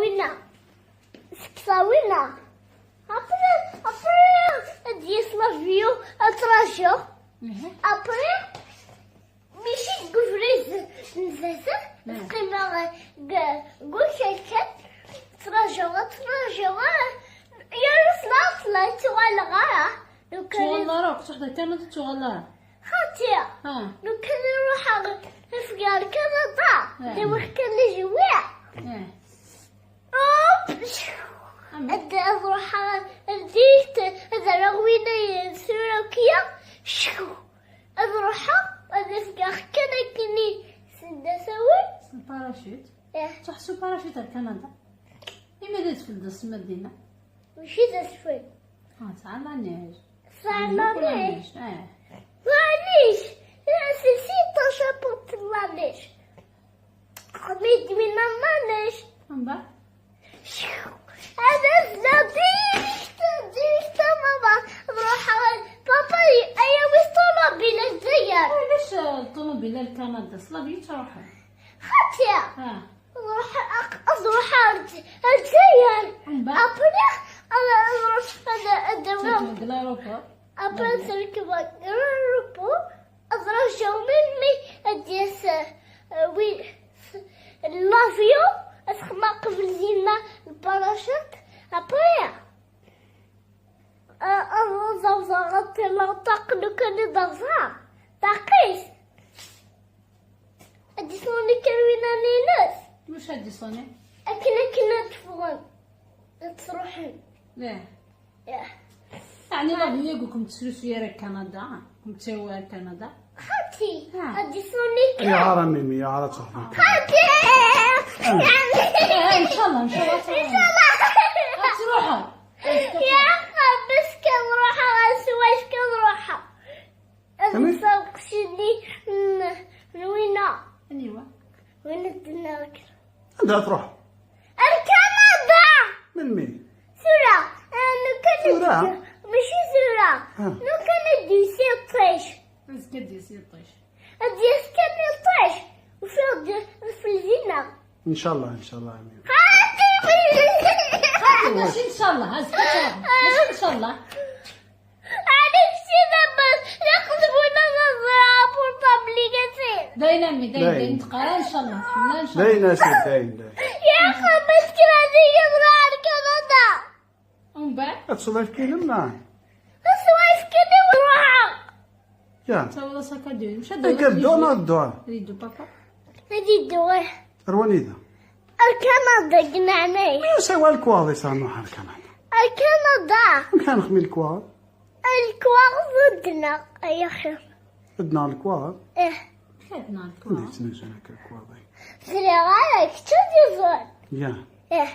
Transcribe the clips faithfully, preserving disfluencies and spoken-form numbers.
Winna. Seg Tawina. Après, après, ad d-yas l'avion, ad trajuɣ. Après, mačči deg ubrid n zdat, qqimeɣ deg, deg ukalkan, trajuɣ, trajuɣ, yerna s laṣla ur ttuɣaleɣ ara. Lukan tuɣal ara, kečč ḥda kan ur tettuɣal ara. Xati, ha, lukan ruḥeɣ afgar Kanada, d awiɣ kan les jouets. Hop! Ad, ad ruḥeɣ, ad d-, ad rreɣ winna yesrura akya. Ad ruḥeɣ, ad afgeɣ kan akkenni s dda tawil. S lparacit? Ih. Tṛuḥ s uparacit ar Kanada? Imi d adfel d asemma dinna? Mačči d asfel. Ah, tesɛa la neige. Tesɛa la neige. Eh. La neige. Sisi tacapuṭ la neige. Xmi d winna la neige. Mbeɛd? Ad azleɣ direct, direct a mama. Nruḥ, papa, ayawi ṭumubil a Lezzayer. Ulac, eh, ṭumubil ar Kanada, s l'avion i ttruḥen. Xati. Ah. Ad ruḥ, ad ruḥ ar Lezzayer. Mbeɛd? Après, ad, ad ruḥ, ad, ad awiɣ. Trekbeḍ deg l'aéroport. Après, ad rekbeɣ deg l'aéroport. Ad rajuɣ melmi ad d-yas, eh, wi, l'avion, ad xedmeɣ qbel dinna lparacit. Après, eh, ad awḍeɣ ɣer ṭṭaq lukan i d-awḍeɣ. Ṭṭaq-is. Ad d-iṣuni kan winna-ines. Wacu ad d-iṣuni? Akken, akken ad ffɣen. Ad ttruḥen. Ih. Ih. Ɛni l'avion ur kem-tesrusuy ara Kanada? Ur kem-ttawi ara Kanada? Xati, ah, ad d-iṣuni kan. Ayɣer a Mimi, ayɣer ad truḥeḍ? Xati! Eh, inchallah, inchallah. Inchallah. Ad truḥeḍ. Ya, bas kan ruḥeɣ, ad swac kan ruḥeɣ. Ad nsaweq s-nni n, n winna. Aniwa? Winna d-nniɣ. Anda ad truḥeḍ? Ar Kanada! Melmi? Tura. Eh, lukan i d-, mačči tura. Ah. Lukan i d-yusi yiṭij. Azekka ad d-yas yiṭij. Ad d-yas kan yiṭij. Ufiɣ-d adfel dinna. Inchallah, inchallah, amin. Xati! Xati, mačči inchallah, azekka ad truḥeḍ. Mačči inchallah. Ɛni kečči d abbas, d aqedbu neɣ d aẓra apurṭabli kasi? Dayen a mmi, dayen, dayen. Dayen teqqar, inchallah, tḥemmel, inchallah. Dayen a sidi, dayen, dayen. Ya axi, ma tekra ad iyi-ẓra ar Kanada. Umbeɛd? Ad tesweḍ ayefki-inem, neɣ? Ad sweɣ ayefki-inem, ruḥeɣ. Ya. Tawiḍ-as akadu, mec ad d-, ad d-ddu neɣ ad d-ddu? Ad yeddu papa. Ad yeddu, ih. Ar wanida? Ar Kanada, deg leɛnaya. Mi yusa wa lekwaɣeḍ-is ad nruḥ ar Kanada? Ar Kanada. Amek ara nexmi lekwaɣeḍ? Lekwaɣeḍ ad d-naɣ, ay axir. Ad d-naɣ lekwaɣeḍ? Ih. Amek ad d-naɣ lekwaɣeḍ? Anda yettnuzu akka lekwaɣeḍ-agi? Ẓriɣ ara, kečč ad iẓer. Ya. Ih.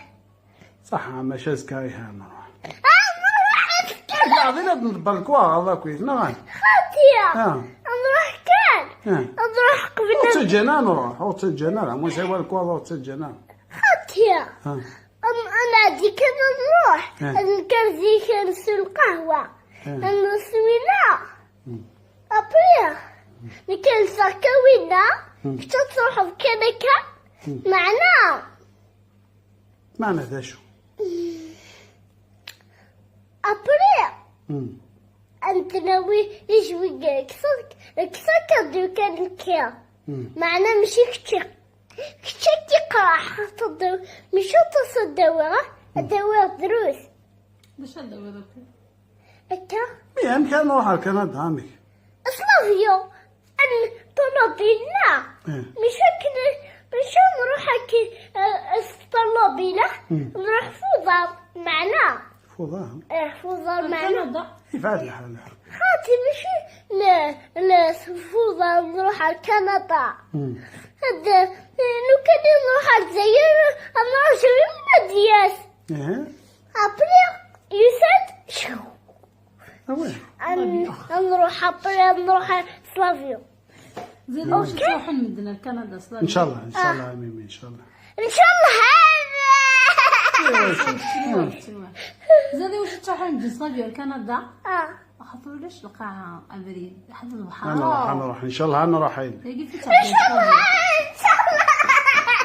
Ṣaḥa, maca azekka ihi ad nruḥ. Ah, nruḥ azekka. Yeɛḍil ad nḍebber lekwaɣeḍ akkit, neɣ? Xati. Ah. Ad nruḥ kan. Ah. Ad nruḥ qbel. Ur ttaǧǧan ara nruḥ, ur ttaǧǧan ara. Musa wa lekwaɣeḍ ur ttaǧǧan ara. Xati. Ah. Am, ad nɛeddi kan ad nruḥ. Ah. Ad nekker zik ad nessu lqahwa. Ah. Ad neswina. Hmm. Après, nekk ad lseɣ kan winna, hmm, kečč ad truḥeḍ kan akka. Hmm. Meɛna. Meɛna d acu? Après, hmm, ad d-nawi les jouets deg sac, deg sac à dos kan nekki. Hmm. Meɛna mačči kečči. Kečč ad k-iqerḥ, xaṭer d-, mačči aṭas ad d-awiɣ, ad d-awiɣ drus. D acu ad d-tawiḍ akka? Akka? Mi amek ara nruḥ ar Kanada, amek? S l'avion. Am ṭumubil-nneɣ. Eh. Mačči akken, mačči ad nruḥ akken, eh, s ṭumubil-a, hmm, nruḥ f uḍar, meɛna. F uḍar? Eh, f uḍar, meɛna. Kanada? Yebɛed lḥal. Xaṭi, mačči n, n, s uḍar nruḥ ar Kanada. Hmm. Ad, eh, lukan i nruḥ ar Lezzayer, ad nraǧu ma d-yas. Eh. Après, yusa-d, ah ouais. Ad, ad nruḥ, après, ad nruḥ s l'avion. Zid, wacu ttruḥun medden ar Kanada s l'avion? Inchallah, inchallah, a Mimi, inchallah. Inchallah, hada. Zid, wacu ttruḥun medden s l'avion ar Kanada? Ah. Axaṭer ulac lqaɛa, abrid, ḥed lebḥer. Ad nruḥ, ad nruḥ, inchallah, ad nruḥ, ayen. Dagi fi ttɛeddi inchallah, inchallah.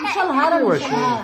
Inchallah, ara, inchallah.